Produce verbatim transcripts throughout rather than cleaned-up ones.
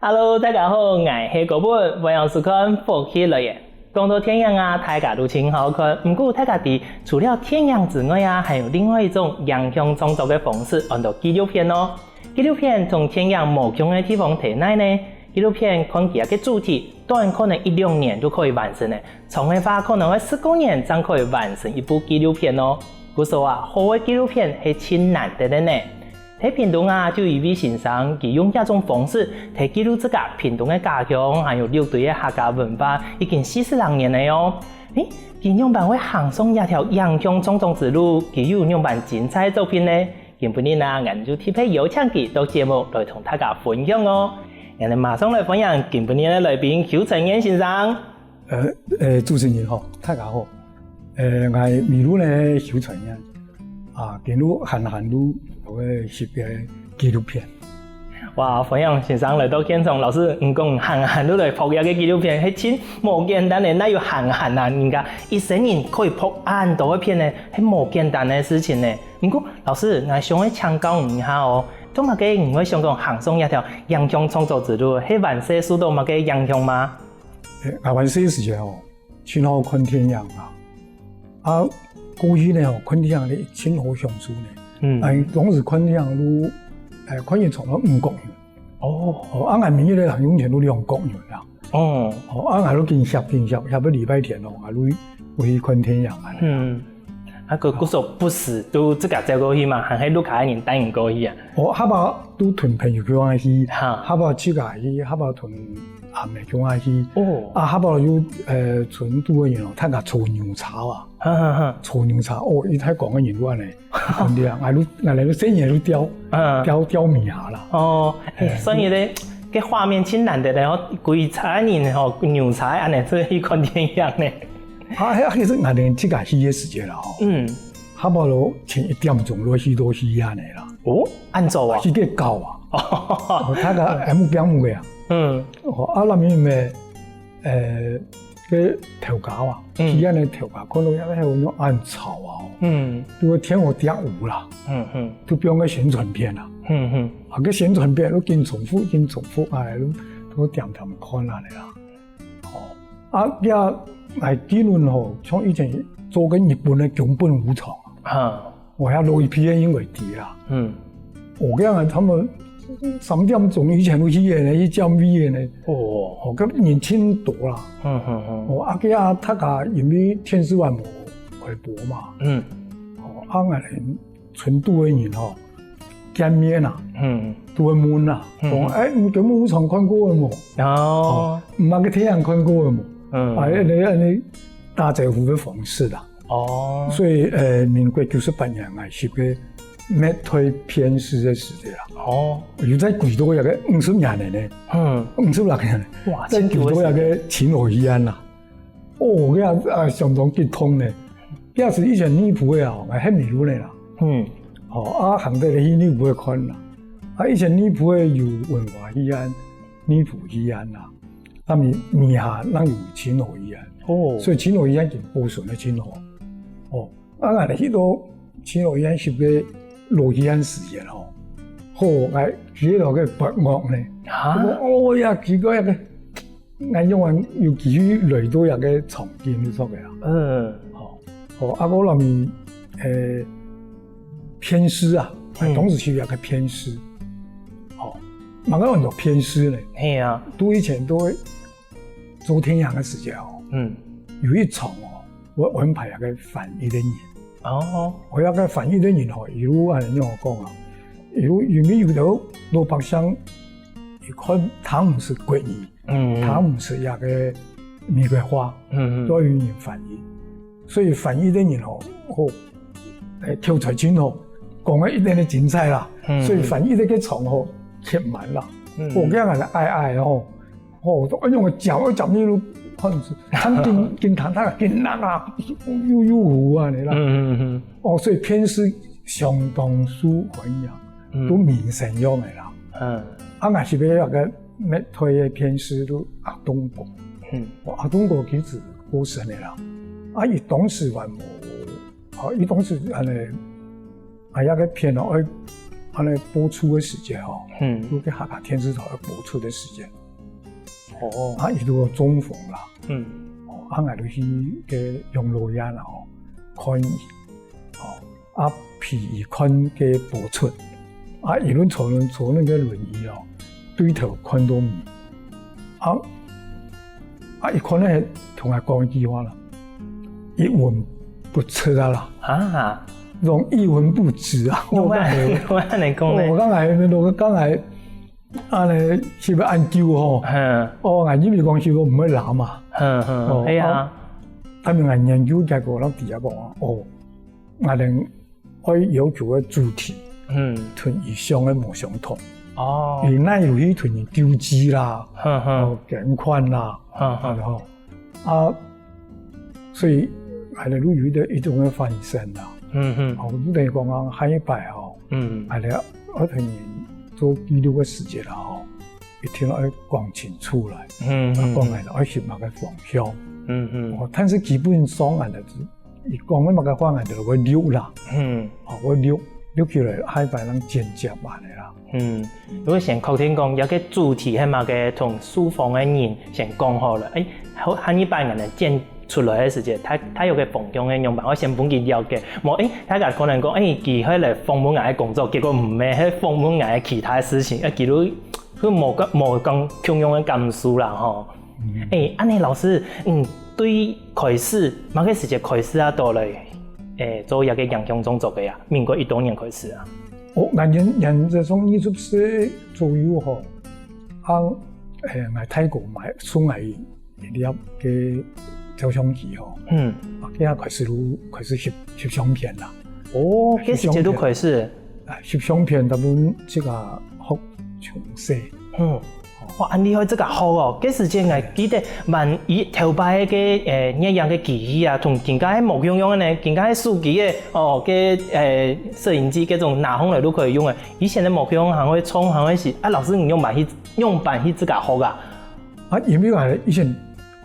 Hello，大家好，𠊎係高本，歡迎收看《福氣來了》。講到電影啊，大家都盡好看。毋過大家知，除了電影之外啊，還有另外一種影像創作个方式，安到紀錄片哦。紀錄片同電影無共个地方在哪呢？紀錄片看佢个主題，短可能一兩年就可以完成了，長个話可能愛十過年正可以完成一部紀錄片哦。故所啊，好个紀錄片係盡難得个呢。 在屏東啊，就有一位先生，佢用這種方式，在記錄自家屏東个家鄉，還有六堆个客家文化，已經四十零年了哦。誒，佢仰般會行上這條影像創作之路？佢又有仰般精彩个作品呢？今晡日啊，𠊎就特別邀請佢到節目來同大家分享哦。𠊎等馬上來歡迎今晡日个來賓邱春燕先生。呃，呃，主持人好，大家好。呃，𠊎迷路呢邱春燕。 啊，今晡日閒閒就做个十个紀錄片。哇，歡迎先生來到現場，老師，你講閒閒就來拍這个紀錄片，係盡無簡單个，哪有閒閒啊？人家一生人可以拍恁多个片呢，係無簡單个事情呢。毋過，老師，𠊎想愛請教你一下哦，做麼个你會想講行上這條影像創作之路，係還細受到麼个影響嗎？誒，𠊎還細个時節哦， 盡好看電影啊。啊，過去呢，吼，看電影呢，盡好享受呢。嗯。啊，當時看電影就，誒，看一場都五角銀。哦。哦，啊，𠊎每日呢，零用錢都兩角銀啦。哦。哦，啊，𠊎都緊翕緊翕，翕到禮拜天哦，𠊎都會去看電影啊。嗯。啊，故，故所不時都自家走過去嘛，還係屋下个人帶你過去啊？哦，下把都同朋友去玩去，哈。下把自家去，下把同 啊，無共下去。哦。啊，下把又，呃，成都个人哦，大家坐牛車啊。哈哈哈。坐牛車，哦，佢大講个人話呢，真个啊，𠊎都，𠊎來都生意都掉，嗯。掉，掉米下啦。哦，誒，哎，所以呢，這畫面盡難得个哦，規車人吼，牛車恁樣出去看電影呢。啊，其實𠊎等自家去个時間啦，吼。嗯。下把咯，前一點鐘落去都去恁樣啦。哦，恁早啊？去个搞啊。哦，大家M game个啊。嗯。哦，啊，那邊咩？ 呃，个頭家啊，嗯。戲院个頭家看到該个有恁吵啊，嗯。就會添我跳舞啦，嗯，嗯。就變个宣傳片啦。嗯，嗯。啊，个宣傳片都緊重複，緊重複，哎，都，都點點看啊啦。哦，啊，也，哎，今年吼，像以前做个日本个宮本武藏啊，哈。 哦，遐落去片因為知啦。嗯。哦，該樣啊，他們三點鐘以前都去个呢，去佔位个呢。哦。哦，該人盡多啦。嗯，嗯，嗯。哦，啊，該啊，大家因為電視還無開播嘛。嗯。哦，啊，𠊎等成都个人吼，見面啊，嗯。都會問啊，嗯。講，哎，你根本無常看過个無？哦。哦，毋係个電影看過个無？嗯。啊，恁樣，恁樣打招呼个方式啦。 哦。所以，呃，民國九十八年，𠊎翕个滅罪騙屍个時節啦。哦。又再過到該个五十年了呢。嗯。五十六年了。哇，再過到該个秦淮戲院啦。哦，該啊，啊，相當激動呢。該時以前內埔个啊，𠊎還迷路呢啦。嗯。哦，啊，行得去內埔个看啦。啊，以前內埔个有文化戲院、內埔戲院啦。 啊，尾，尾下正有秦淮戲院。哦。所以秦淮戲院已經保存了盡好。哦，啊，𠊎等去到秦淮戲院翕个老戲院時間吼，好，𠊎去到該白幕呢。啊？我講，哦呀，奇怪，該，𠊎仰會有機會來到這个場景裡頭个啊。嗯。哦，哦，啊，𠊎那邊，呃，騙屍啊，嗯。當時是有一个騙屍。哦，麼个安到騙屍呢？係啊。都以前都會 做電影个時節哦，嗯。有一場哦，𠊎安排一个翻譯个人。哦。𠊎該个翻譯个人吼，一路恁樣講啊，一路因為有兜老百姓，佢看聽毋識國語，嗯。聽毋識這个美國話，嗯，嗯。都愛有人翻譯。所以翻譯个人吼，好，誒，口才盡好，講个一定个精彩啦。嗯。所以翻譯个場吼，塞滿啦。嗯。哦，該樣个矮矮吼， 哦，都恁樣个講，講你都看毋出，佢緊，緊談，佢緊鬧啊，又，又，又胡啊，你啦。嗯，嗯，嗯。哦，所以騙屍相當受歡迎，嗯。都明星樣个啦。嗯。啊，𠊎係要那个滅罪个騙屍都阿東哥。嗯。哦，阿東哥其實過身个啦。啊，佢當時還無，哦，佢當時恁樣，啊，那个片哦，愛，恁樣播出个時節吼，嗯。就該客家電視台愛播出个時節，哦。啊，佢就有中風啦。嗯。哦，啊，𠊎就去該養老院啦吼，看佢。哦，啊，陪佢看該播出。啊，佢就坐等，坐等該輪椅哦，對頭看著你。啊，啊，佢看著同𠊎講一句話啦，一文不值啊啦。啊？講一文不值啊。仰會，仰會恁樣講呢？哦，𠊎講𠊎，𠊎講𠊎，恁樣翕恁久吼。嗯。哦，𠊎以為講翕毋會老嘛。嗯，嗯，哦，係啊。啊，但係𠊎研究結果，𠊎知影講啊，哦，𠊎等愛要求个主題，嗯。同佢想个無相同。哦。佢哪有去同人鬥智啦，哼哼。哦，捐款啦，哼哼。然後，啊，所以𠊎等就有一個，一種个反省啦。嗯哼。哦，就等於講啊，下一擺吼，嗯。𠊎等愛同人做記錄个時節啦吼，一定愛講清楚來，嗯哼。啊，講來愛尋麼个方向。嗯哼。哦，但是基本上𠊎等佢講个麼个話，𠊎等會錄啦。嗯。哦，會錄，錄起來，下一擺正剪接恁樣啦。嗯，如果先確定講，這個主題係麼个，同受訪个人先講好了。誒，好，下一擺𠊎等剪出來个時節，大，大約个方向係仰般，𠊎先分佢了解。無，誒，大家可能講，誒，佢係來訪問𠊎个工作，結果毋係，係訪問𠊎个其他个事情，誒，佢就，佢無个，無講共樣个感受啦，吼。 嗯。誒，恁樣老師，嗯，對開始，麼个時節開始啊，到來，誒，做這個影像創作个啊？民國幾多年開始啊？哦，𠊎原，原則上二十歲左右吼，啊，誒，𠊎大哥買，送𠊎一粒个照相機吼，嗯。啊，該下開始就，開始翕，翕相片啦。哦，該時節就開始。翕相片。啊，翕相片，大部分自家學從細。嗯。 哇，恁厲害，自家學哦！該時節𠊎記得，萬一頭擺个，誒，攝影个機器啊，同今下个無共樣个呢，今下个手機个，哦，个，誒，攝影機該種拿上來都可以用个。以前个無共樣，還會衝，還會洗。啊，老師，你仰般去，仰般去自家學啊？啊，因為𠊎以前，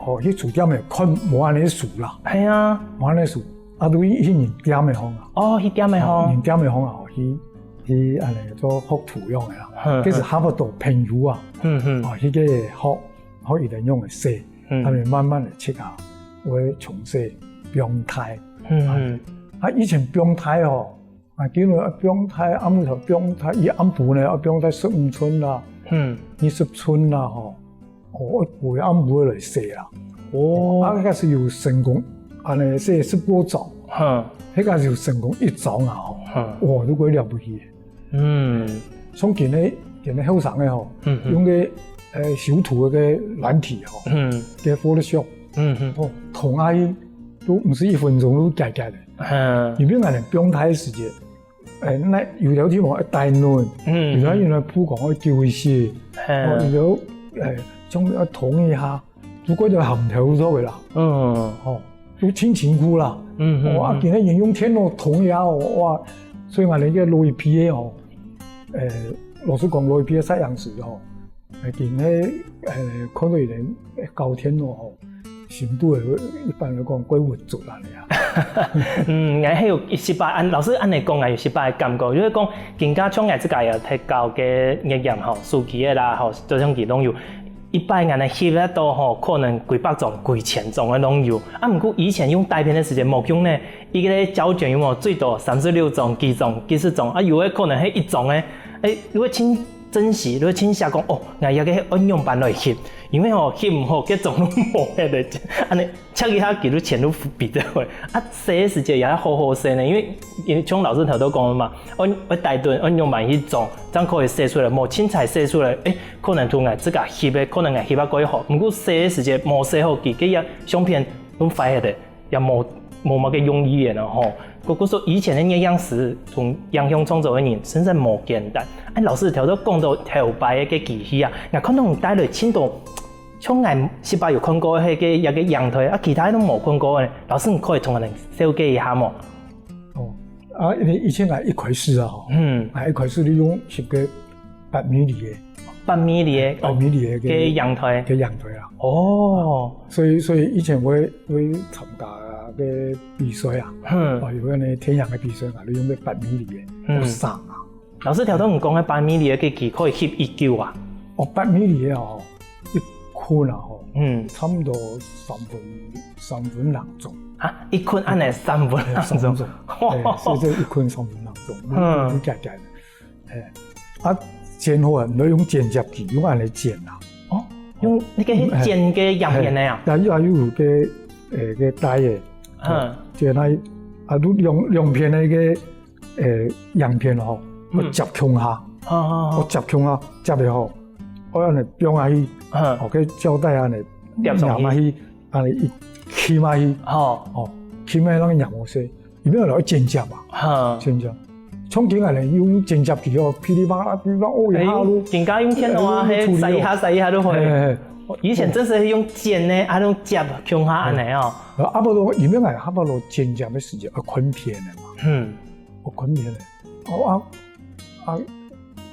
哦，去書店个看無恁樣書啦。係啊。無恁樣書，啊，都去，去人店个方啊。哦，去店个方。哦，人店个方啊，去 去恁樣做學徒樣个啦，嗯，其實差不多朋友啊，嗯，嗯。哦，去該學，學佢等樣个寫，嗯。佢等慢慢个自家會從細放大。嗯，嗯。啊，以前放大吼，啊，今日放大，暗晡頭放大，佢暗晡呢，愛放大十五寸啦，嗯。二十寸啦，吼， 哦，會暗晡來寫啦。哦。啊，該係有成功，恁樣寫十過張，哈。該个係有成功一張啊，吼。哈。哇，都過了不起。嗯。像今个，今个後生个吼，嗯，嗯。用个，呃，修圖个軟體吼，嗯。个Photoshop，嗯，嗯。哦，同下去都毋使一分鐘都解決了。嗯。因為𠊎等放大个時間， 誒，該有條地方愛帶卵，嗯。有條原來鋪講愛休息，嗯。哦，有條，誒，像愛通一下，就過到行頭做个啦。嗯。哦，都盡辛苦啦。嗯，嗯，哦，啊，嗯。今个人用電腦通一下哦，哇，所以𠊎等个老一輩个哦，誒，老實講，老一輩个攝影師哦，誒，今个，誒，看到佢等搞電腦哦， 心肚會，一般來講，過鬱卒恁樣啊。嗯，𠊎係有一息仔，恁，老師恁樣講，𠊎有息仔个感覺，就係講，今下像𠊎自家也在搞个攝影吼，手機个啦，吼，照相機攏有。一擺恁樣翕得到吼，可能幾百張、幾千張个攏有。啊，毋過以前用底片个時間無用呢，一個膠卷有無？最多三十六張、幾張、幾十張，啊，有个可能係一張个，誒，如果親 珍惜，你會盡惜講，哦，𠊎這個愛仰般來翕，因為吼，翕毋好，該種都無个咧。恁樣，切一下，佢就錢都付不得了。啊，寫个時節也愛好好寫呢，因為，因為像老師頭先講个嘛，愛，愛帶等，愛仰般去裝，正可以寫出來，無凊彩寫出來，誒，可能同𠊎自家翕个，可能𠊎翕啊過好，毋過寫个時節無寫好，佢个相片都壞忒个。 也無，無麼个用意个了吼。故，故所以前个攝影師同影像創作个人，真正無簡單。哎，老師，頭先講到頭擺个機器啊，𠊎看到你帶來盡多，像𠊎息仔有看過个該个，該个樣態，啊，其他都無看過个。老師，你可以同𠊎等紹介一下無？哦，啊，因為以前啊，一開始啊，吼，嗯。啊，一開始你用翕个 八米厘个。八米厘个，八米厘个个，个樣態。个樣態啊。哦。所以，所以以前𠊎，𠊎參加个比賽啊，嗯。哦，有个呢，電影个比賽啊，你用个八米厘个，嗯。好省啊。老師，頭先你講个八米里个，佢可以翕幾久啊？哦，八米里个哦，一捆啊吼，嗯。差不多三分，三分零鐘。啊，一捆恁樣三分零鐘。三分鐘。哇。嘿，所以這一捆三分零鐘，嗯。你，你，你，嘿，啊，剪好啊，你就用剪接機，用恁樣剪啊。哦，用該个剪个影片个啊？嘿，也，也有个，呃，个帶个，嗯。剪來，啊，你兩，兩片个个 呃，影片吼，嗯。愛接共下，好，好，好。愛接共下，接了吼，愛恁樣放下去，嗯。哦，該膠帶恁樣，疊上去。黏下去，恁樣一撳下去，好。哦，撳下去讓佢黏好勢，因為愛剪接嘛，好。剪接。像今仔日用剪接機哦，噼里啪啦，噼里啪啦，哦，一下路。哎，今下用電腦啊，哎，嘿，處理哦。塞一下，塞一下就會。嘿，嘿，嘿。以前真係用剪个，啊，用接共下恁樣哦。啊，不過，因為𠊎差不多剪接个時間，愛看片个嘛。嗯。 哦，看片个。哦，啊，啊，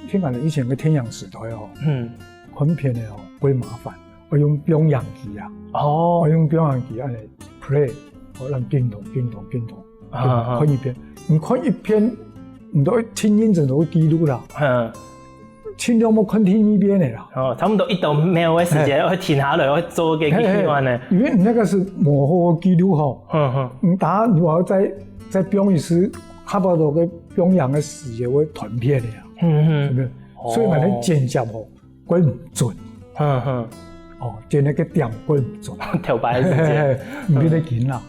像𠊎以前个電影時代哦，嗯。看片个哦，較麻煩，愛用放映機啊。哦。愛用放映機恁樣play，哦，讓緊動，緊動，緊動，啊，啊。看一遍。你看一遍，你都會，盡認真都會記錄啦。嗯。 盡量莫看第二遍个啦。哦，差不多一到秒个時間，嘿。愛停下來，愛做个計算呢。嘿，嘿，因為你那個是模糊个記錄吼。嗯，嗯。你等下如果再，再放一次，差不多个放映个時間會斷片个呀。嗯，嗯。對不對？哦。所以𠊎等剪接吼，較毋準。嗯，嗯。哦，剪那個點較毋準。頭擺个時間。嘿，嘿，嘿，毋記得緊啦。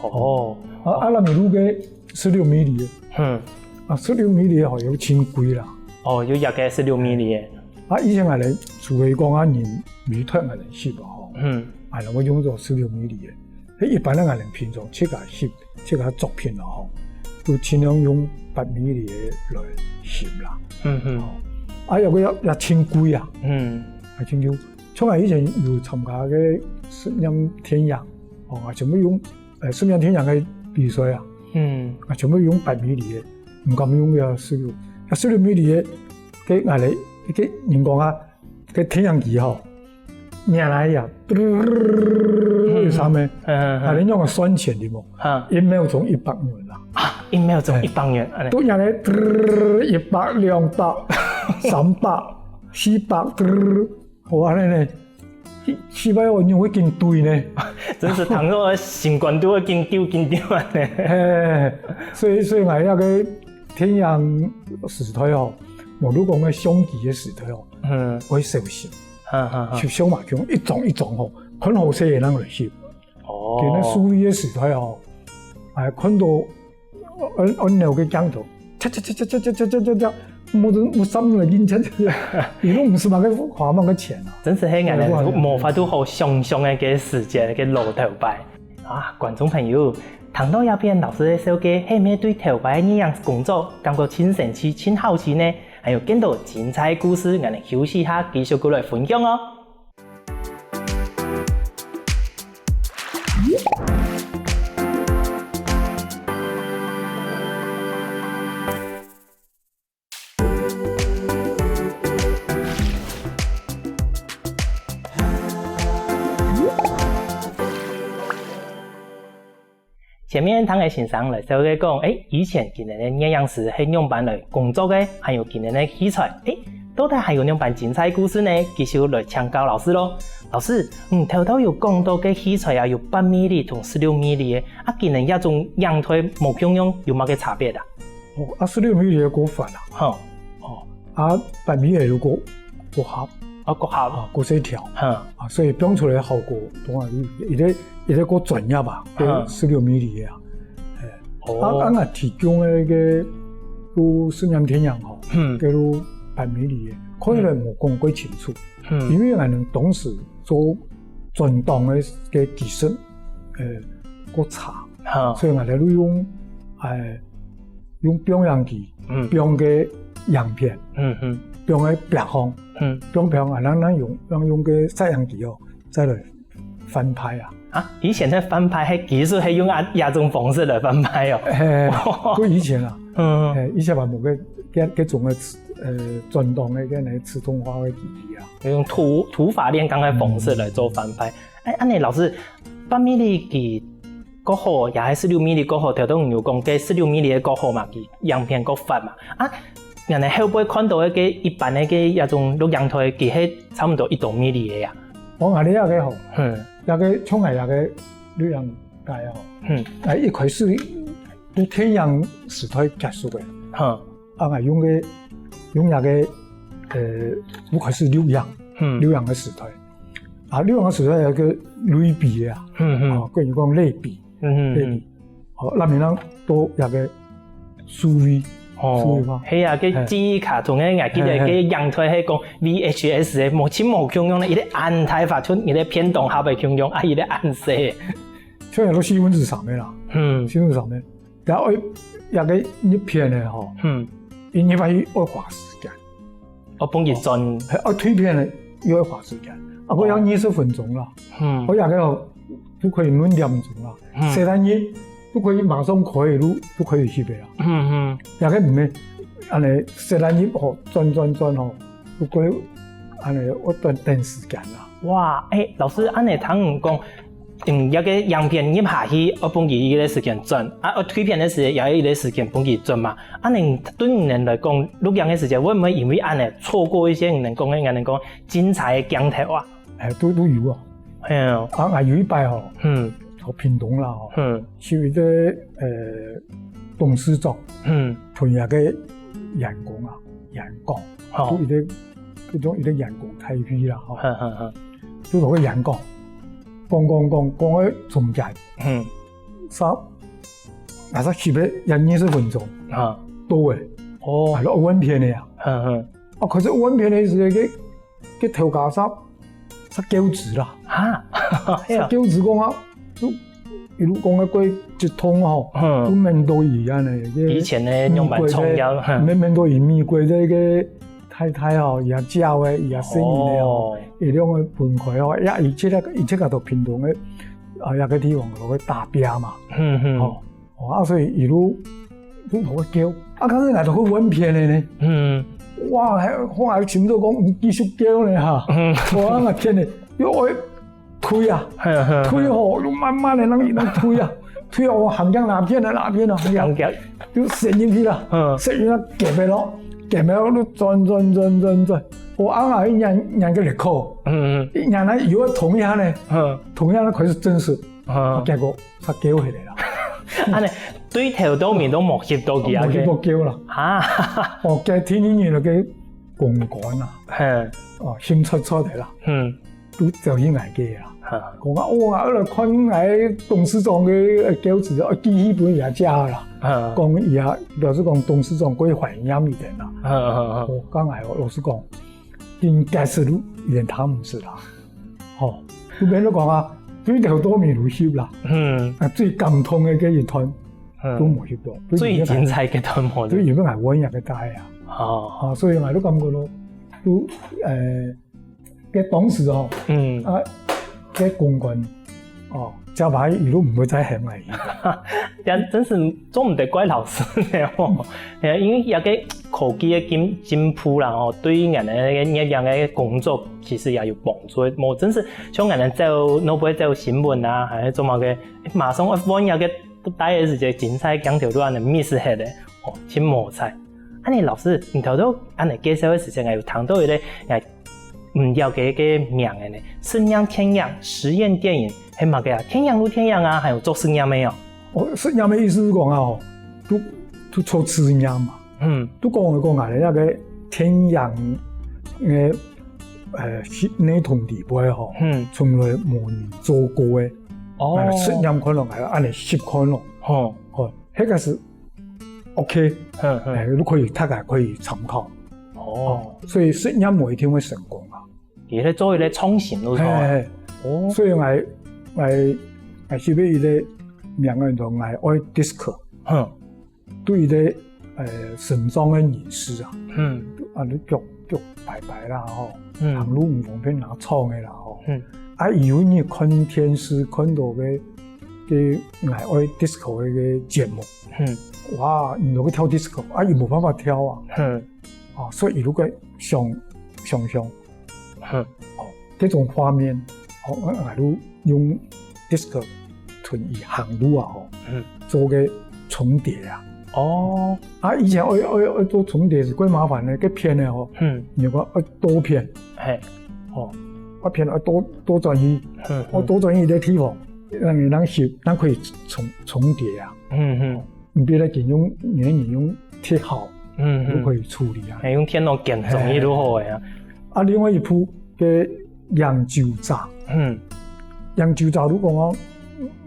哦。啊，啊，那你錄个十六米里个。嗯。啊，十六米里个吼，有盡貴啦。哦，有一個十六米里个。 啊，以前𠊎等除非講啊人委託𠊎等翕啊吼，嗯。𠊎等會用到十六米里个。該一般个𠊎等平常自家翕，自家作品啊吼，都盡量用八米里个來翕啦。嗯，嗯。哦。啊，有个也，也盡貴啊。嗯。也盡貴。像𠊎以前有參加个實驗電影，哦，啊，全部用，呃，實驗電影个比賽啊。嗯。啊，全部用八米里个，毋敢用个十六，啊，十六米里个，該𠊎等，該人講啊， 該電影機吼，原來呀，嘟，上面，嗯，嗯，嗯。啊，你用个算錢的無？啊。一秒鐘一百元啦。啊，一秒鐘一百元，哎。恁樣。都原來，嘟，一百、兩百、三百、四百，嘟，哇，恁樣呢，四，四百元你會緊追呢。真是聽到心肝都會緊揪，緊揪啊呢。嘿，所以，所以𠊎那個電影時代哦，無你講个相機个時代哦， 嗯。愛小心。哈，哈，哈。翕相嘛，用一張一張吼，看好勢个人來翕。哦。今个數位个時代吼，哎，看到按，按鈕个鏡頭，嚓嚓嚓嚓嚓嚓嚓嚓嚓，無，無三秒鐘，嚓嚓嚓，你都毋知麼个花麼个錢啊。真是係𠊎等無法度好想像个，个時間，个老頭擺。 啊，觀眾朋友，聽到這片老師个紹介，係毋係對頭擺个攝影工作感覺盡生趣、盡好奇呢？還有更多精彩故事，𠊎等休息下繼續過來分享哦。 前面聽个先生來紹介講，欸，以前佢等个攝影師係仰般來工作个，還有佢等个器材，欸，到底還有仰般精彩故事呢？繼續來請教老師咯。老師，嗯，頭頭有講到个器材啊，有八米里同十六米里个，啊，佢等這種影帶無共樣，有麼个差別啊？ 哦，啊，十六米里个較闊啊。吼。哦，啊，八米里个較，較狹。啊，較狹。啊，較細條。哈。啊，所以放出來个效果，當然有，有个，有个較專業吧，哈。十六米里个啊。嘿。哦。啊，啊，𠊎提供个該个，有實驗電影吼，嗯。該个八米里个，看起來無講較清楚。嗯。因為𠊎等當時做轉檔个，个技術，呃，較差。 哈。所以𠊎等就用，欸，用放映機，嗯。放个影片，嗯，嗯。放个壁項，嗯。放壁項，啊，咱，咱用，用，用个攝影機哦，再來翻拍啊。啊，以前个翻拍，係技術係用啊，這種方式來翻拍哦。嘿，就以前啊，嗯。嘿，以前嘛無个，該，該種个，呃，轉檔个，該个自動化个機器啊。用土，土法煉鋼个方式來做翻拍。嗯。欸，恁樣，老師，八米里个較好，也係十六米里較好，頭先你有講，該十六米里个較好嘛，佢影片較闊嘛。啊，恁樣後背看到个一般个該一種錄影帶，佢係差毋多幾多米里个啊？哦，𠊎兜這个吼，嗯。這个像𠊎這个錄影帶吼，嗯。𠊎一開始在電影時代結束个。嗯。啊，𠊎用个，用這个，呃，就開始錄影，嗯。錄影个時代。啊，錄影个時代有个類比个啊，嗯，嗯。哦，跟你講類比。 嗯，嗯，類比。嗯。哦，那麼樣到這个數位，哦，數位化。係啊，該，嘿。記憶卡通个，𠊎記得，嘿，嘿。該樣態係講V H S个，無，盡無共樣个，一个恁大塊，像一个便當盒个共樣，啊，一个恁細个。像係四分之三个啦，嗯。四分之三个。然後愛，這个入片个吼，嗯。佢入去愛花時間。 哦，分佢轉。係，啊，退片个又愛花時間。啊，哦。愛二十分鐘啦。嗯。愛這个哦，就可以兩點鐘啦。嗯。細人仔就可以馬上可以錄，就可以翕个啦。嗯，嗯。這个毋係，恁樣細人仔吼，轉，轉，轉吼，就過恁樣愛等，等時間啦。哇，欸，老師，恁樣聽你講， 嗯，這个影片入下去，愛分佢一个時間轉，啊，愛退片个時間也愛一个時間分佢轉嘛。恁樣對你等來講，錄影个時間會毋會因為恁樣錯過一些你等講个，𠊎等講精彩个鏡頭啊？欸，都，都有啊。係啊。啊，𠊎有一擺吼，嗯。在屏東啦吼，嗯。去一个，呃，董事長，嗯。同佢个員工啊，演講，哦。就一个，其中一个員工開會啦吼。嗯，嗯，嗯。 就同佢演講，講講講講个中間，嗯。煞，啊，煞翕个也二十分鐘，啊。到位。哦。啊，就換片个啊。嗯，嗯。哦，可是換片个時，个，个頭家煞，煞噭眵啦。哈，係啊。煞噭眵講啊，就一路講个過一通吼，嗯。就面對佢恁樣，个以前呢，用蠻重要，美國个，嗯。面，面對佢美國个，个 太太哦，佢个姐仔，佢个細人仔哦，哦。佢兩个分開哦，呀，佢這个，佢這个到屏東个，啊，一个地方落去打拚嘛。嗯，嗯。哦，哦，啊，所以一路，就同佢噭。啊，可是𠊎都會換片个呢。嗯。哇，還，後來尋到講，你繼續噭呢哈。嗯。哇，𠊎天呢，又愛 推啊，嘿，嘿，嘿。推吼，就慢慢个，恁樣，恁樣推啊，推啊，我行向哪片啊，哪片啊，哎呀，行向。就塞入去啦，嗯。塞入去夾个咯，夾个咯，就轉，轉，轉，轉，轉。我啱啱一眼，眼个裂口，嗯，嗯。一眼呢，又要捅一下呢，嗯。捅一下呢，開始真實，嗯。結果煞噭起來啦。恁樣，對頭到尾都無翕到佢啊，無翕到噭啦。啊。哦，該天天日个公關啊，嘿。哦，興出出个啦。嗯。 都走去𠊎个啦。哈。講啊，哦，𠊎來看𠊎董事長个，呃，噭眵，呃，寄去分佢姐啦。哈。講佢啊，表示講董事長過懷念佢等啦。哈，哈，哈。哦，講𠊎哦，老實講，真解釋都有點聽毋識啦。吼，就變做講啊，對頭到尾都翕啦。嗯。啊，最感動个該一段，嗯。都無翕到。最精彩个段無。所以因為𠊎換一个帶啊。哦。啊，所以𠊎都感覺到，都，呃， 該當時哦，嗯。啊，該公關，哦，招牌一路毋會再喊𠊎去。也真是做毋得怪老師了哦。哎呀，因為這个科技个進，進步啦，哦，對𠊎等个攝影个工作其實也有幫助。無，真是像𠊎等做，若會做新聞啊，還係做麼个，馬上愛換一个帶个時節，精彩鏡頭都恁樣miss忒个，哦，真無彩。恁樣老師，你頭頭恁樣介紹个時節，𠊎有聽到一个，𠊎 毋了解个名个呢，實驗電影、實驗電影，係麼个啊？電影就電影啊，還有做實驗个哦。哦，實驗个意思係講啊，哦，就，就做實驗嘛。嗯。就講來講啊，那个電影个，呃，系，系統底背吼，嗯。從來無人做過个。哦。呃，實驗看咯，還有恁樣實看咯。吼。哦，那个是 OK，嗯，嗯。哎，都可以，大家可以參考。哦。哦，所以實驗無一定會成功啊。也係做一个創新，係無？嘿，嘿，嘿。哦。所以𠊎，𠊎，𠊎係一个名叫做𠊎愛disco。嗯。對一个，呃，身障个人士啊，嗯。啊，你腳，腳跛跛啦吼，嗯。行路毋方便，拿撞个啦吼。嗯。啊，有日看電視看到个，个𠊎愛disco个節目， 嗯。哇，你落去跳disco，啊，佢無辦法跳啊。嗯。哦，所以佢就會想，想像，嗯。哦，這種畫面，哦，𠊎，𠊎就用disco同佢行路啊，吼，嗯。做个重疊啊。哦，啊，以前愛，愛，愛做重疊係較麻煩个，該片个吼，嗯，你講愛倒片，嘿，哦，啊片愛倒，倒轉去，嗯，哦，倒轉去个地方，讓你，讓翕，讓可以重，重疊啊。嗯嗯，你別个用，你用貼好，嗯嗯，都可以處理啊。還用電腦建中去就好个啊。啊，另外一部个《飲酒者》，嗯，《飲酒者》如果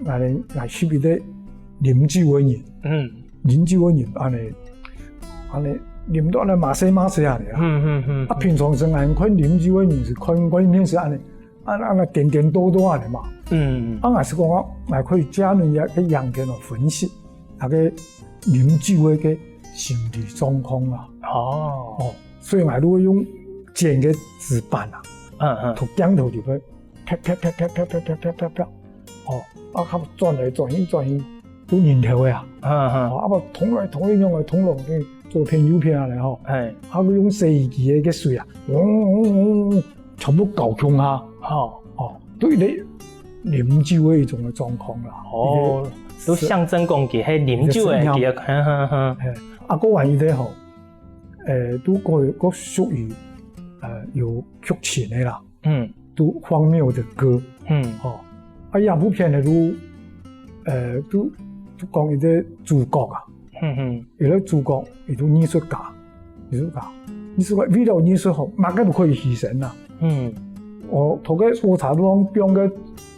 講，𠊎，𠊎係一個啉酒个人，嗯，啉酒个人，恁呢，恁呢，啉到恁呢麻西麻西恁呢啊。嗯嗯嗯，啊，平常時𠊎看啉酒个人係看，看電視恁呢，啊，啊，顛顛倒倒恁呢嘛。嗯，啊，𠊎係講啊，𠊎可以借恁樣个影片來分析，那個啉酒个个心理狀況啊。哦，哦，所以𠊎就會用剪个紙板啊，嗯嗯，同鏡頭裡背，啪啪啪啪啪啪啪啪啪啪，哦，啊，佢轉來轉去轉去，都人頭个啊，嗯嗯，哦，啊，通來通去，用來通來，左片右片啊來吼，哎，啊，佢用洗衣機个个水啊，嗡嗡嗡嗡，全部搞共下，好，哦，對咧，啉酒个一種个狀況啦，哦，都象徵講佢係啉酒个，佢个，哼哼哼，啊，過完一個吼。 呃，都過，過屬於，呃，有劇情个啦，嗯，都荒謬个歌，嗯，吼，啊，這部片呢，都，呃，都，都講一個主角啊，嗯嗯，一個主角，佢都藝術家，藝術家，藝術家為了藝術吼，麼个都可以犧牲啊，嗯，哦，同該火車路上放个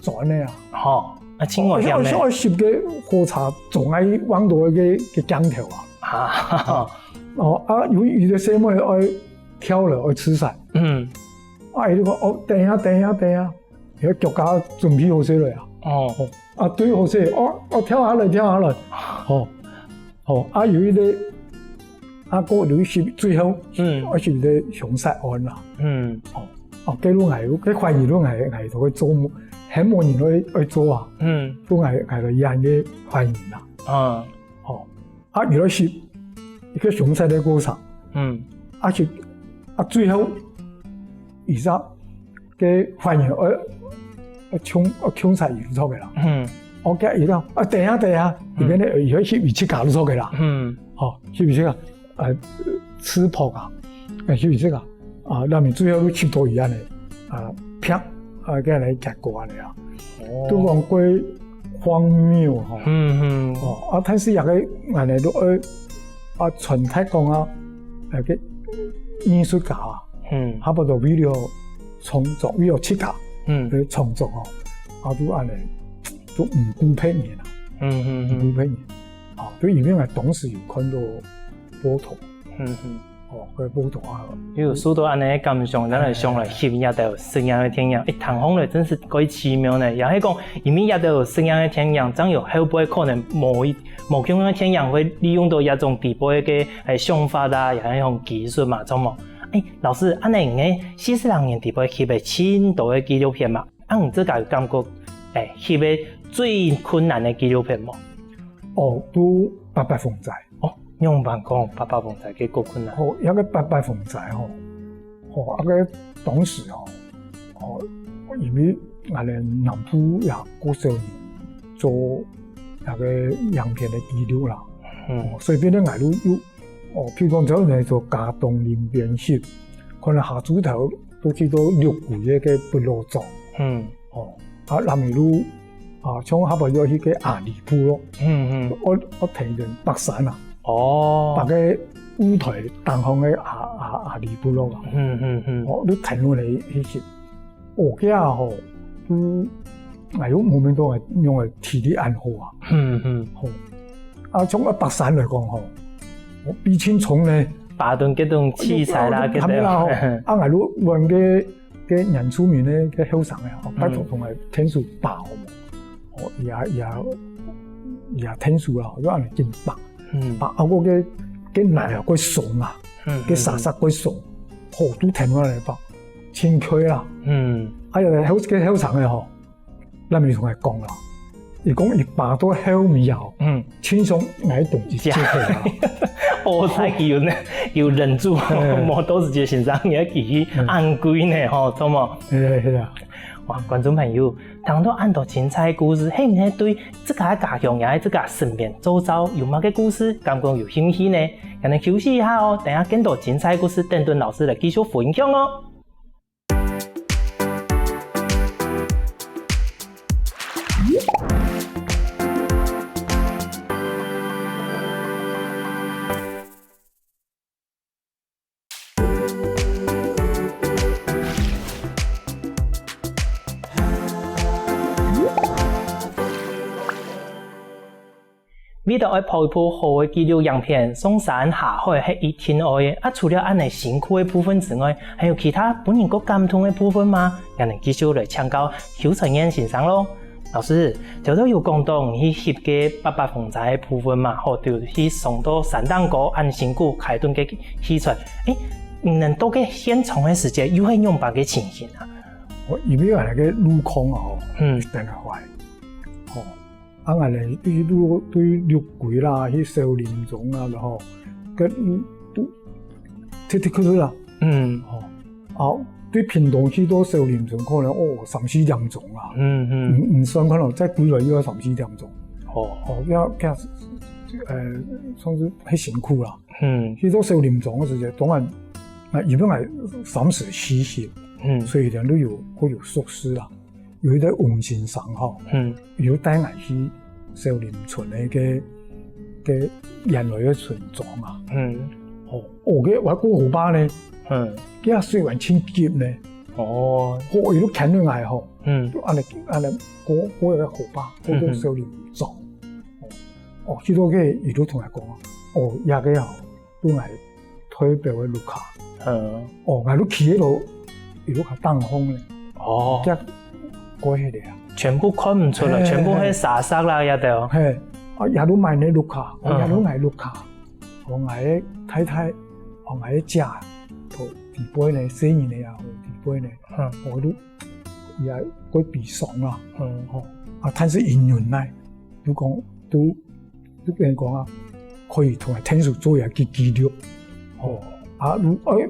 磚个啊，好，啊，盡危險呢，愛，愛，愛翕个火車總愛望到个个鏡頭啊，啊。 哦，啊，有，有个細妹愛跳樓，愛自殺。嗯，啊，佢就講，哦，等一下，等一下，等一下，佢个腳架準備好勢了啊。哦，啊，對好勢，哦，哦，跳下來，跳下來，哦，哦，啊，有一個，啊，過有一些最後，嗯，啊，係一個兇殺案啦。嗯，哦，哦，該路𠊎，該懷疑路𠊎，𠊎就會做，還無人會，會做啊。嗯，路𠊎，𠊎來演个犯人啦。啊，哦。 啊，佢來翕一個兇殺个過程，嗯，啊，翕，啊，最後，佢隻个犯人，呃，呃，兇，呃，兇殺佢就著个啦。嗯，OK，佢講，啊，等一下，等一下，嗯，佢變个，呃，佢翕佢自家就著个啦。嗯，吼，翕佢自家，呃，刺破啊，呃，翕佢自家。 啊，那麼最後都翕到佢恁呢，啊，啪，啊，該樣个結果恁呢啊。哦，都講過荒謬吼。嗯嗯。哦，啊，但是這個恁呢都愛，啊，傳達講啊，那個藝術家啊，嗯，差不多為了創作，為了自家，嗯，來創作哦，啊，都恁呢，都毋顧別人啊，嗯嗯嗯，毋顧別人。啊，就因為𠊎當時有看到報導，嗯嗯。 哦，該報導啊。有受到恁呢个感想，咱來想來翕這兜實驗个電影，一聽起來真係蓋奇妙呢。也係講，因為這兜實驗个電影，正有後背可能無一，無共樣个電影會利用到這種底背个，誒，想法啊，也係一種技術嘛，著無？誒，老師，恁呢你四十零年底背翕个盡多个紀錄片嘛，啊，你自家有感覺，誒，翕个最困難个紀錄片無？哦，都八八風災。 哦，仰般講，八八風災个過困難？哦，該个八八風災吼，哦，該个當時吼，哦，因為𠊎等南部也較少人做該个影片个記錄啦，嗯，哦，所以變成𠊎就有，哦，譬如講，只要你做佳冬林邊翕，可能下晝頭都去到六龜个个部落做，嗯，哦，啊，南一路 啊，像下背愛去个阿里部落，嗯嗯，愛，愛跈等爬山啊，哦，爬个霧台頂項个阿，阿，阿里部落啊，嗯嗯嗯，哦，你跈等來去翕，哦，該下吼，嗯，哎喲，無面到用个體力恁好啊，嗯嗯，吼，啊，從愛爬山來講吼，我比青蟲呢，爬到該種器材啦，哦，該種，爬啦吼，啊，𠊎就問个 个原住民个个後生个，哦，嗯，拜託同𠊎𢯭手爬好無？哦，也也也𢯭手啦，就恁樣緊爬，嗯，爬，啊，𠊎个个泥啊，過鬆啊，嗯，个沙沙過鬆，好，都跈等來爬，真快啦。嗯，啊，有个後个後生个吼，那麼同𠊎講啦，佢講佢爸到後尾啊，嗯。親像𠊎同佢姐个啊。哦，太佢有呢，有忍住，嘿。無多時節先生，你還記得嗯。恁貴呢，吼，著無？係啊，係啊。哇，觀眾朋友，聽到恁多精彩故事，係毋係對自家个家鄉也係自家身邊周遭有麼个故事，感覺有興趣呢？𠊎等休息一下哦，等下更多精彩故事等等老師來繼續分享哦。 為著愛拍一部好个紀錄影片，上山下海係一定愛个。啊，除了恁呢辛苦个部分之外，還有其他分人較感動个部分嗎？𠊎等繼續來請教邱傳燕先生囉。老師，頭頭有講到你去翕个八八風災个部分嘛，吼，就去上到山頂高恁辛苦開墾个器材。誒，你等到該現場个時節，又係仰般个情形啊？哦，因為𠊎个路況啊，吼，嗯。當壞，吼， 啊，𠊎等去對，對六龜啦，去小林庄啊，吼，該，嗯，都，忒，忒苦啦。嗯。吼，啊，對屏東去到小林庄可能，哦，三四點鐘啊。嗯，嗯。你，你算看哦，再歸來又要三四點鐘。哦。哦，要，要，呃，算是很辛苦啦。嗯。去到小林庄个時節，當然，啊，因為𠊎三十四歲，嗯。所以人都有，會有熟識啦。 有一個翁先生吼，嗯。有帶𠊎去小林村个，个，个原來个村莊啊。嗯。哦，哦，該，該河壩呢，嗯。該水還盡急呢。哦。哦，佢就牽等𠊎吼，嗯。就恁呢，恁呢過，過該河壩，過到小林庄。嗯哼。哦，哦，去到該，佢就同𠊎講，哦，這个吼， 分𠊎代表个屋下。嗯。哦，𠊎就企在該，佢屋下頂項呢。哦。該過去个啊。全部看毋出來，嘿，全部係沙石啦，嘿。這兜。嘿，啊，這就毋係你屋下，哦，嗯。這就𠊎屋下。哦，𠊎个太太，哦，𠊎个姐，哦，弟妹呢，細人仔啊，哦，弟妹呢，嗯。哦，就，也過悲傷啦。嗯。哦，啊，但是因緣呢，就講，都 就變講啊，可以同𠊎𢯭手做一個記錄。哦，啊，如，哎，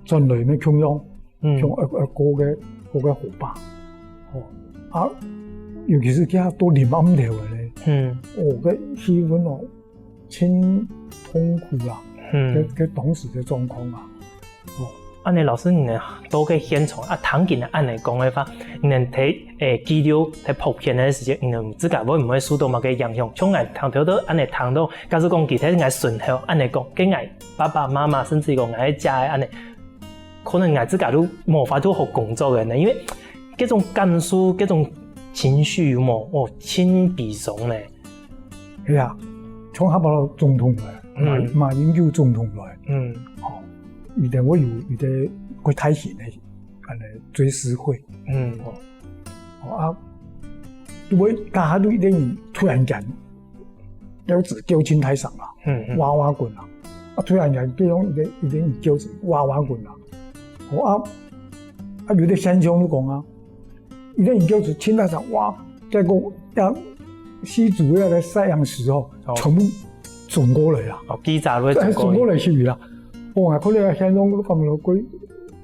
轉來乜共樣，嗯。共樣，呃，呃，過个，過个河壩。哦，啊，尤其是佢到臨暗頭个咧，嗯。哦，該氣氛哦，盡痛苦啦，嗯。該，該當時个狀況啊。 哦，恁呢老師，你等到該現場啊，聽佢等恁呢講个話，你等在，誒，記錄、在拍片个時節，你等自家會毋會受到麼个影響？像𠊎聽到，到恁呢聽到，假使講佢在𠊎身後恁呢講，該𠊎爸爸媽媽，甚至講𠊎个姐个恁呢，可能𠊎自家都無法度好工作个呢，因為該種感受、該種情緒有無？哦，盡悲傷呢。 係啊，像下擺總統來，嗯。馬，馬英九總統來，嗯。哦，佢等會有佢个國泰型个，恁呢追思會。嗯。哦，哦，啊，就會大家都一定突然間，腰子叫盡大聲啊，嗯，嗯。哇哇滾啊，啊，突然間，對方一定，一定腰子哇哇滾啊，哦，啊，啊，有个現象就講啊， 一个人叫做清大上，哇，結果呀，新竹个个攝影師哦，哦。全部轉過來啊。哦，記者都會轉過來。哎，轉過來是毋是啦？哦，𠊎看到現場，我感覺怪，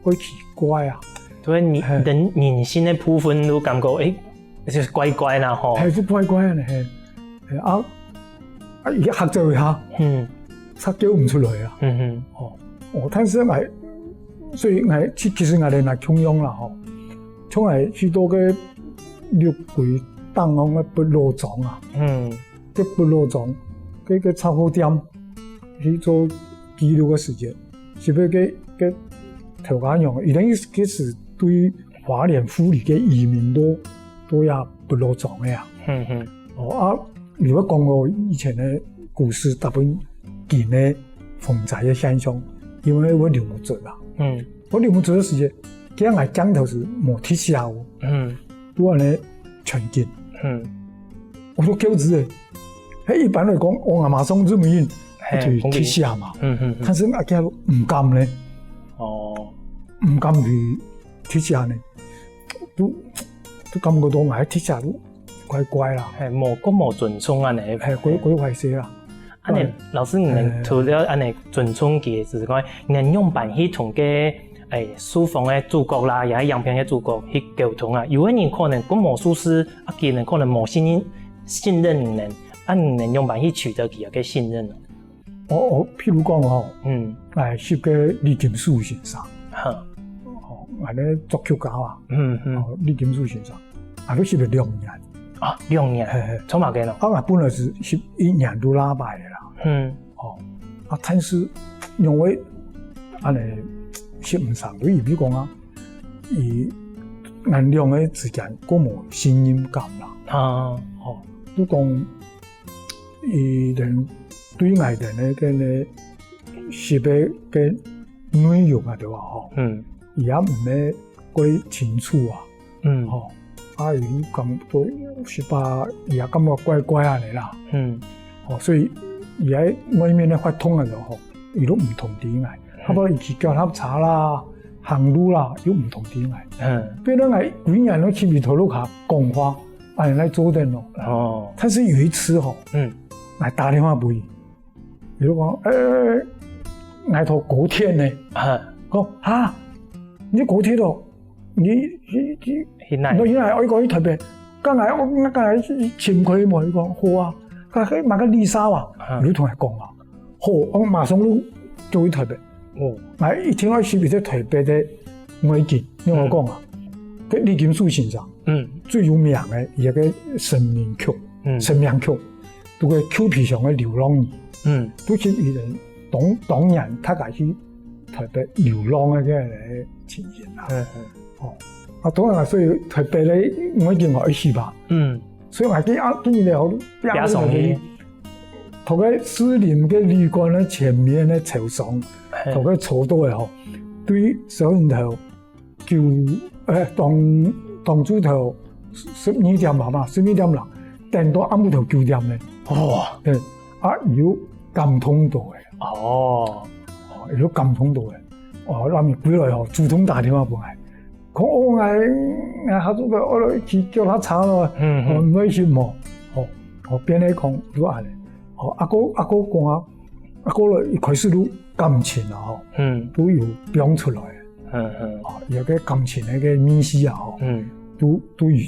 怪奇怪啊。所以你，嘿。人，人性个部分都感覺，誒，就是怪怪啦吼。還是怪怪个呢，嘿。嘿，啊，啊，佢嚇著一下，嗯。煞叫毋出來啊。嗯哼。哦，哦，但是𠊎，所以𠊎，其，其實𠊎等也共樣啦吼。 像𠊎去到个六龜頂項个北老庄啊，嗯。該北老庄，該，該雜貨店去做記錄个時節，特別該，該頭家娘，佢等該時對花蓮富里个移民到，到這北老庄个啊。嗯，嗯。哦，啊，你會講哦，以前个故事大部分今个風災个現象，因為會流目汁啊。嗯。會流目汁个時節，佢个鏡頭是無特寫哦。嗯。 都恁呢全景。嗯。𠊎都噭仔誒。係一般來講，𠊎阿媽上這麼遠，嘿，就特寫嘛。嗯，嗯，嗯。但是𠊎家毋敢呢。哦。毋敢去特寫呢。都，都感覺到𠊎特寫都怪怪啦，係無个無尊重恁呢，係怪怪怪勢啦。恁呢，老師，你能除了恁呢尊重佢，就係講，你能仰般去同个誒書房个主角啦，也係影片个主角去溝通啊？有个人可能个無舒適，啊，佢能可能無信任信任你呢，啊，你能仰般去取得佢个信任呢？ 哦哦，譬如講吼，嗯，哎，識个李金樹先生，哈，哦，恁呢作曲家啊，嗯嗯，哦，李金樹先生，啊，都識个兩年，啊，兩年，嘿嘿，做麼个呢？啊，本來係識一年都拉擺个啦，嗯，哦，啊，但是因為恁呢識毋上，就因為講啊，佢恁兩个之間个無信任感啦，啊，哦，就講。 佢等對𠊎等个个个寫个个內容啊，對吧？吼，嗯，佢也毋係過清楚啊，嗯，吼，啊，佢感覺係吧，佢也感覺怪怪恁呢啦，嗯，吼，所以佢在外面个活動个時候，吼，佢都毋通知𠊎，差不多佢騎腳踏車啦、行路啦，又毋通知𠊎，嗯，變到𠊎歸日都企在頭路下講話。 恁呢來做等咯。哦，但是有一次吼，嗯，𠊎打電話分佢，佢就講，誒，𠊎坐高鐵呢。啊，講，哈，你高鐵哦？你你你，去哪？你去哪？我講去台北，剛才我剛才尋佢無？佢講好啊，佢係麼个Lisa啊？你同佢講啊，好，我馬上就叫去台北。 哦，𠊎一定愛識一隻台北个外景，仰般講啊？該李金樹先生，嗯，最有名个一個成名曲，嗯，成名曲，就該舊皮箱个流浪人，嗯，就係佢等當當年大家去台北流浪个个情形啊。嗯嗯，哦，啊，當然啊，所以台北个外景愛識吧，嗯，所以𠊎今啊今日咧好，比較上去。 同个士林个旅館个前面个車廂，同个坐到个吼，對小人頭九，誒，當當晝頭十二點嘛嘛，十二點啦，等到暗晡頭九點呢。哇！對，啊，有感動到个。哦，有感動到个。哦，那麼歸來吼，主動打電話過來。 講哦，𠊎𠊎下晝个愛來騎腳踏車咯，嗯，嗯，哦，你愛識無？哦，哦，變來講就恁呢。哦，阿哥阿哥講啊，阿哥咯一開始都感情啊，吼，嗯，都有放出來。嗯嗯，哦，有个感情个个意思啊，吼，嗯，都都有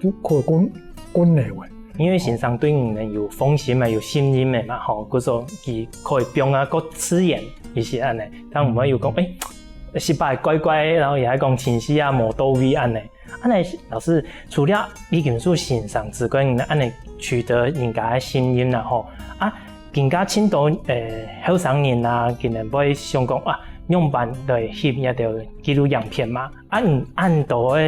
都可以講講了喂。因為先生對你們有放心嘛，有信任个嘛，吼，故所佢可以放啊，較自然一些恁呢。但毋會有講，誒， 失敗怪怪，然後也係講情緒啊無到位恁呢。恁呢，老師，除了李金樹先生之外，你恁呢取得人家个信任啦吼，啊，更加盡多誒後生人啊，佢等會想講啊，仰般來翕一條紀錄影片嘛？啊，你恁多个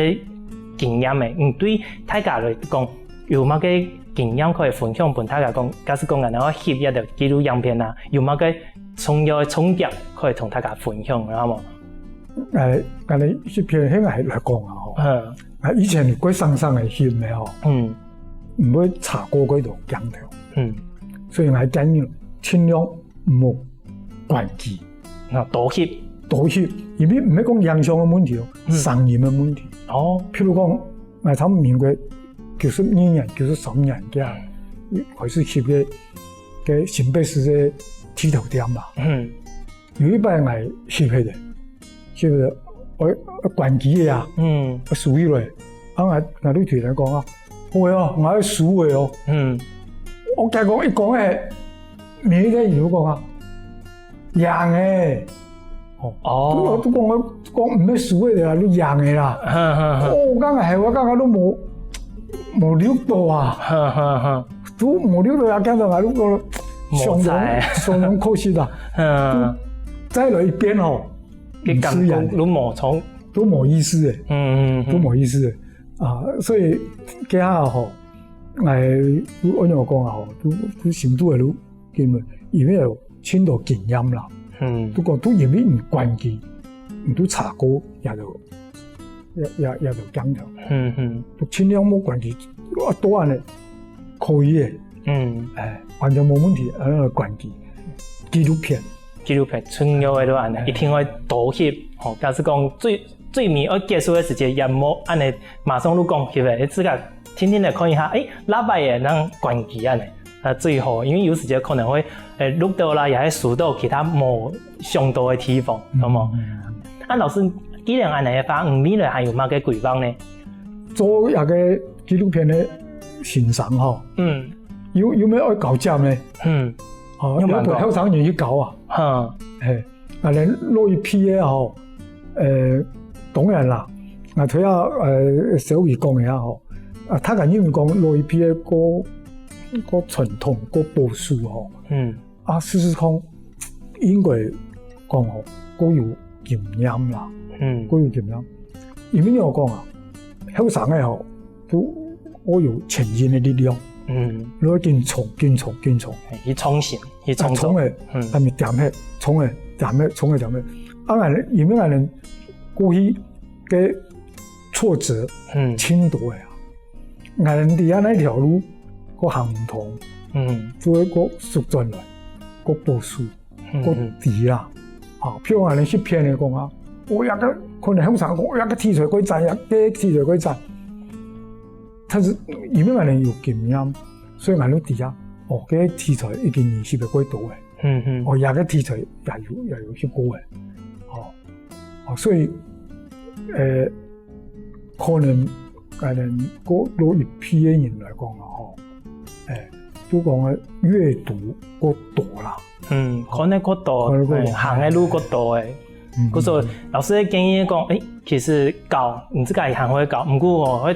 經驗誒，你對大家來講有麼个經驗可以分享分大家講？假使講𠊎等愛翕一條紀錄影片啊，有麼个 重要个重點可以同大家分享，好無？誒，恁呢一片向來來講啊，吼，嗯，啊，以前過生生个翕个吼，嗯，毋會差過幾多鏡頭，嗯，所以𠊎建議盡量毋好關機，啊，多翕，多翕，因為毋係講影像个問題哦，聲音个問題。哦，譬如講，𠊎差不多民國九十二年、九十三年該開始翕个个新北市个剃頭店嘛。嗯，有一擺𠊎翕忒个，翕忒，𠊎關機个啊，嗯，收起來，啊𠊎𠊎對佢等講啊，好个哦，𠊎愛收个哦。嗯，𠊎講一講誒，每一個人都講啊，贏誒。 哦，哦，都講講毋係輸个啦，你贏个啦。哦，剛才我剛剛都無無留到啊，都無留到啊，看到啊，都講相當相當可惜啊。嗯，再來一遍吼，个感覺都無從都無意思誒，嗯嗯，都無意思誒啊，所以這下吼，誒，我我講啊吼，都都心肚个都 根本因為有盡多經驗啦。嗯，都講都因為你關機，你都差過也都也也也都鏡頭。嗯嗯，都盡量莫關機，啊，多恁呢可以誒。嗯，誒，完全無問題，啊，關機，紀錄片，紀錄片重要个都恁呢，一定愛多翕。吼，假使講最最尾愛結束个時節，也莫恁呢馬上就講翕誒，自家定定來看一下，欸，喇叭仔正關機恁仔，啊，最好，因為有時節可能會，欸，錄到啦，也會收到其他無想到个地方，嗯，著無？嗯，嗯。啊，老師，既然恁仔个話，你未來還有麼个規劃呢？做這个紀錄片个先生吼，嗯。有，有無愛交接呢？嗯。哦，有無交？愛分後生人去交啊。嗯。嘿。 啊，連老一輩个吼，呃，當然啦，啊，頭下，呃，小偉講个啊吼，啊，大家認為講老一輩个較，較傳統、較保守吼，嗯。啊，事實上，應該講吼，較有經驗啦，嗯。較有經驗。因為仰般講啊，後生个吼， 都愛有前進个力量，嗯。落去緊衝、緊衝、緊衝。嘿，去創新，去創造。啊，衝个，嗯。啊，毋係恬歇，衝个，恬歇，衝个，恬歇。啊，𠊎等，因為𠊎等過去个挫折，嗯。盡多个啊。𠊎等知啊，該條路，較行毋通，嗯。就會較縮轉來，較保守。 嗯，較低啦。啊，譬如𠊎等翕片來講啊，哦，這个可能後生講，哦，這个題材較讚，這个題材較讚。但是因為𠊎等有經驗，所以𠊎等知啊，哦，這个題材已經人翕个較多个。嗯，嗯。哦，這个題材也有，也有翕過个。哦，哦，所以，呃，可能，可能較老一輩个人來講啊，吼，欸，就講个閱讀較多啦。 嗯，看个較多，看个較多。欸，行个路較多欸。嗯，故所，嗯，嗯。老師个建議講，欸，其實教，你自家也還會教，毋過哦，會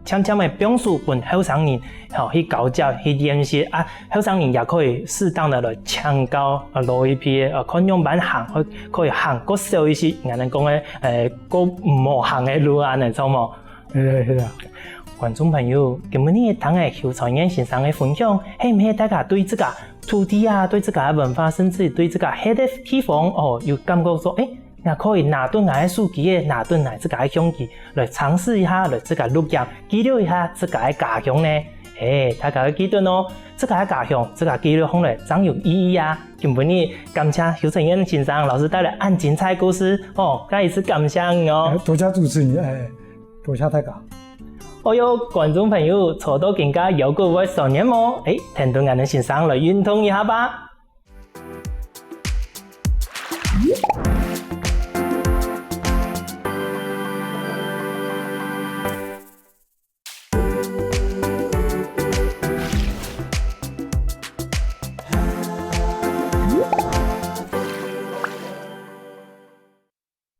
漸漸个放手分後生人，吼，去交接，去練習啊，後生人也可以適當个來請教，啊，老一輩个，啊，看仰般行，可，可以行較少一息，𠊎等講个，欸，較毋好行个路啊，恁仔，著無？ 係啊，係啊。觀眾朋友，今晡日聽个邱財源先生个分享，係毋係大家對自家土地啊，對自家个文化，甚至對自家歇个地方，哦，有感覺說，欸，𠊎可以拿等𠊎个手機仔，拿等𠊎自家个相機，來嘗試一下，來自家錄影，記錄一下自家个家鄉呢？欸，大家愛記得哦，自家个家鄉，自家記錄下來，正有意義啊！今晡日感謝邱財源先生老師帶來恁精彩故事，哦，再一次感謝你哦。欸，多謝主持人，欸。 多謝大家。哦喲，觀眾朋友，坐到今下腰骨會痠軟無？欸，跈等𠊎等先生來運動一下吧。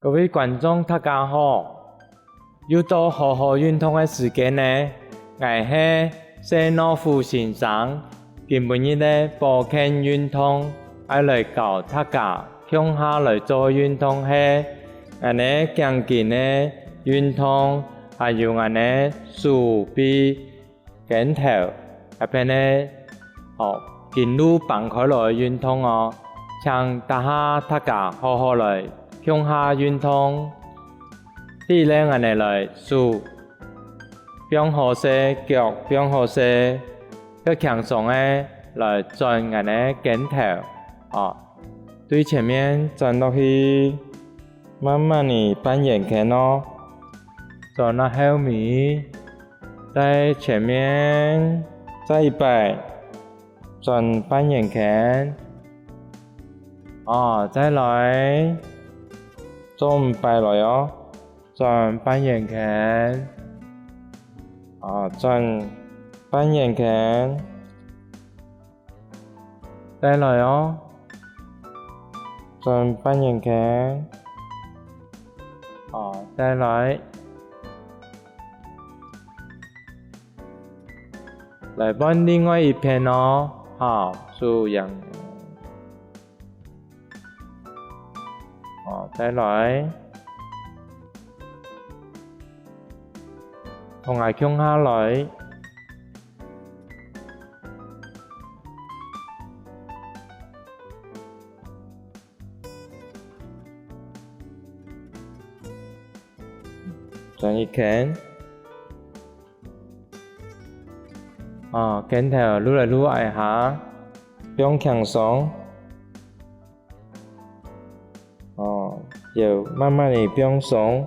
各位觀眾，大家好！又到好好運動个時間呢！𠊎係謝諾夫先生。今晡日个保健運動，愛來教大家共下來做運動係：𠊎等頸根个運動，還有𠊎等手臂、 肩頭，這片呢，哦，筋路放開來運動哦。請這下大家好好來共下運動。第一呢，𠊎等來手放好勢，腳放好勢，較輕鬆个來轉𠊎等个肩頭，哦，對前面轉落去。 慢慢仔半圓圈哦，轉到後尾，在前面，再一擺，轉半圓圈。哦，再來，做五擺來哦，轉半圓圈。哦，轉半圓圈。 再來哦，轉半圓圈。好，再來。來換另外一片哦，好，手樣。好，再來。同𠊎共下來。 轉一圈。啊，肩頭擼來擼下，放輕鬆。哦，腰慢慢仔放鬆。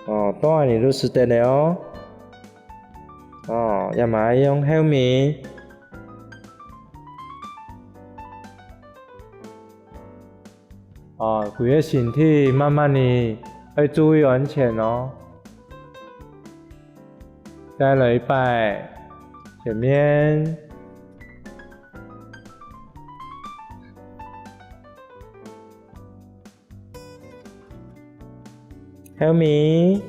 哦，到恁樣就使得了哦。哦，這下用後面。哦，歸個身體慢慢仔，愛注意安全哦。再來一擺，前面。 後面。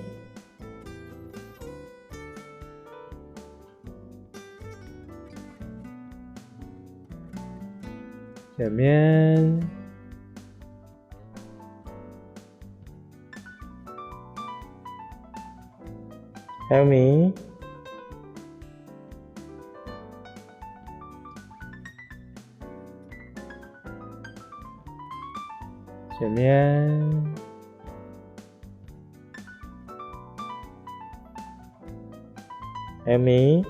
前面。後面。 前面。後面。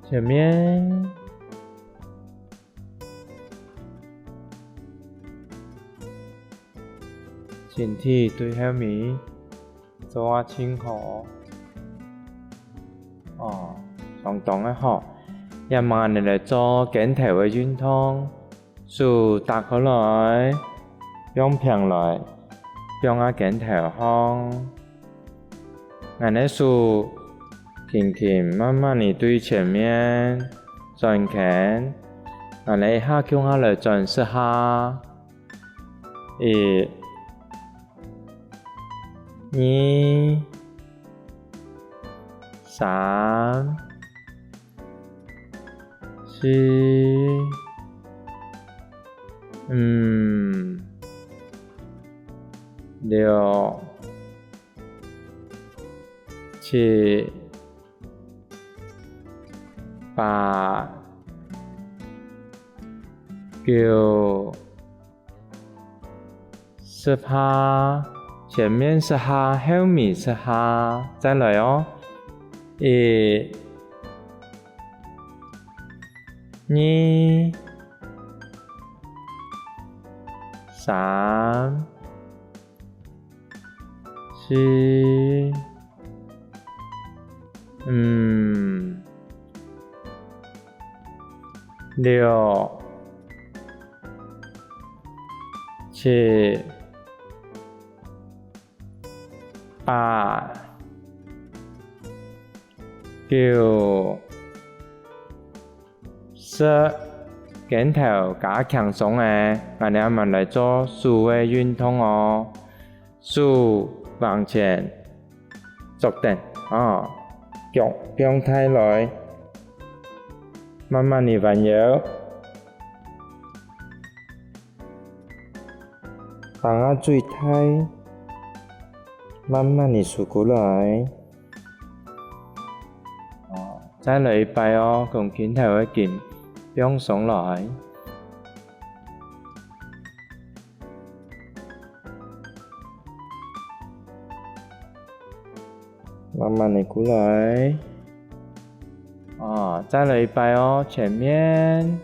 前面。 身體對後面做啊盡好。哦，相當个好。這下𠊎等來做肩頭个運動，手打開來，放平來，放啊肩頭項。𠊎等手輕輕慢慢仔對前面轉圈，𠊎等一下共下來轉十下。 一、二、三、四、五、六、七、八、九、 十下，前面十下，後面十下，再來哦。一、二、三、四、五、六、七、八、九、 十，肩頭較輕鬆咧，𠊎等慢慢來做手个運動哦。手往前捉等，哦，腳放大來，慢慢仔彎腰，放啊最大，慢慢仔收過來。 哦，再來一擺哦，共肩頭个筋放鬆來。慢慢仔過來。哦，再來一擺哦，前面。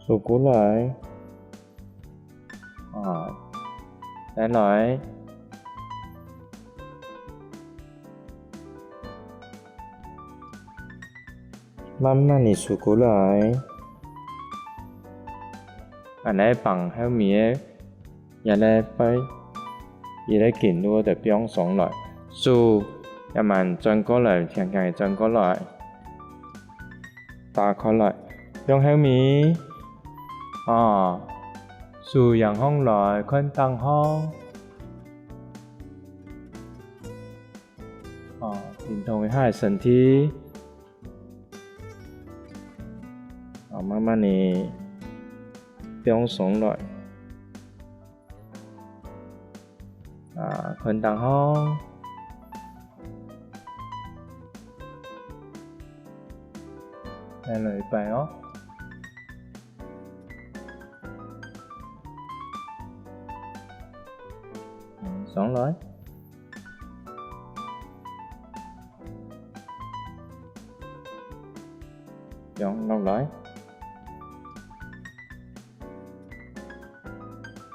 收過來。啊，再來。慢慢仔收過來。恁仔放後面个 這個背，這個筋路就放鬆來，手也慢轉過來，輕輕仔轉過來，打開來，向後面，啊，手仰項來，看頂項，啊，運動一下身體。 好，慢慢仔放鬆來。啊，看頂項。再來一擺哦。嗯，上來。放落來，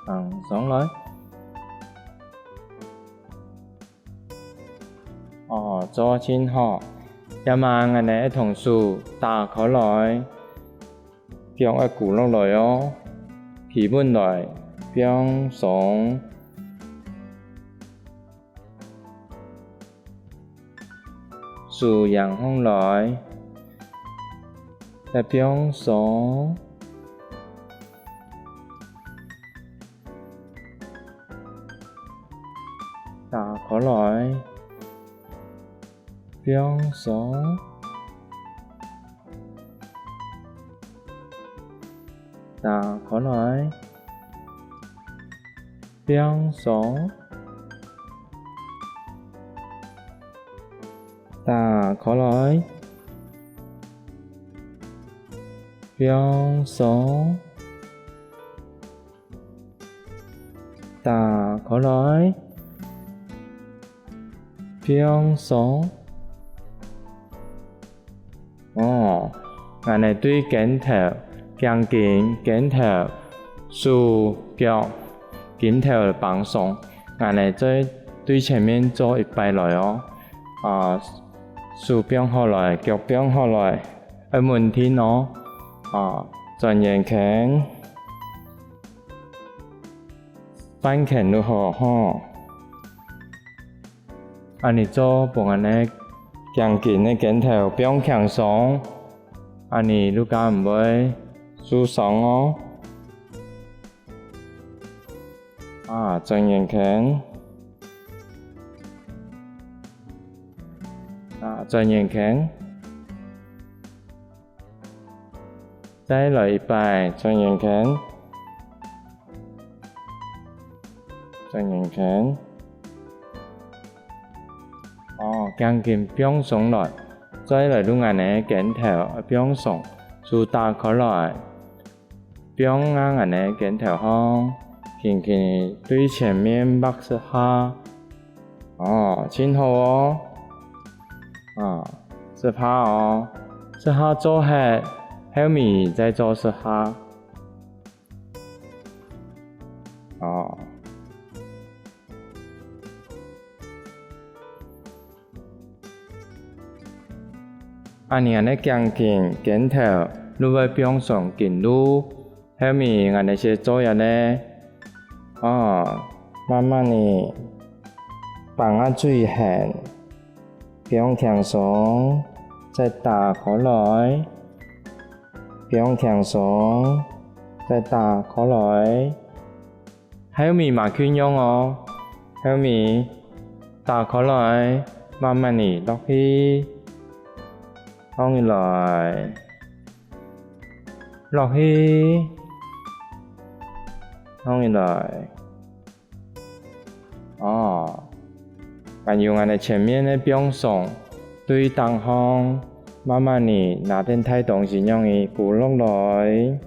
放上來。哦，做盡好。這下𠊎等愛同手打開來，腳愛跍落來哦，企穩來，放鬆。 手䟘䟘來，再放鬆。打開來，放鬆。 打開來，放鬆。打開來，放鬆。 打開來，放鬆。哦，恁仔對肩頭、頸根、肩頭、手、腳、肩頭放鬆，恁仔再對前面做一擺來哦。啊，手放好來，腳放好來，愛穩定哦。啊，轉圓圈。 半圈就好吼。恁仔做分恁仔頸根个肩頭放輕鬆，恁仔就較毋會受傷哦。啊，轉圓圈。啊，轉圓圈。 再來一擺，轉圓圈，轉圓圈。哦，頸根放鬆來，再來就恁仔肩頭放鬆，手打開來，放啊恁仔肩頭項，輕輕對前面擘十下。 哦，盡好哦。啊，十下哦，十下做忒，後尾再做十下。哦。恁仔，恁仔頸根、肩頭就會放鬆緊囉。 後尾𠊎等先做這个，哦，慢慢仔，放啊最絚，放輕鬆，再打開來，放輕鬆，再打開來。後尾嘛共樣哦，後尾打開來，慢慢仔落去，放起來。 落去，放起來。哦，還有𠊎等前面个放鬆，對頂項，慢慢仔拿等大東西樣仔跍落來，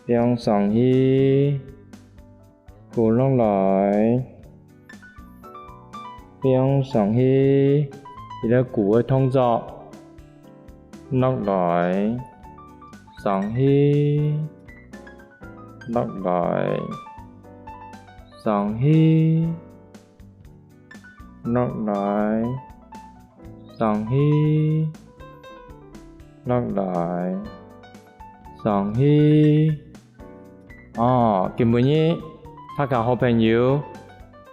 放上去。 跍落來，放上去，一個跍个動作，落來，上去，落來，上去，落來，上去，落來，上去。 哦，今晡日大家好朋友，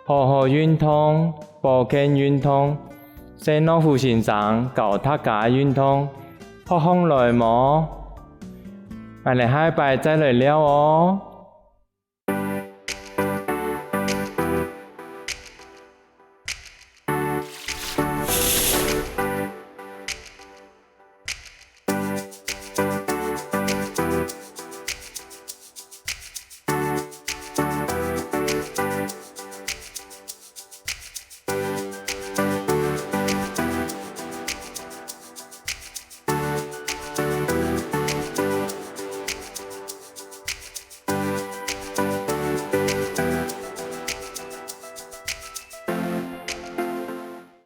好好運動，保健運動，細老虎先生教大家運動，學會來無？𠊎等下一擺再來尞哦。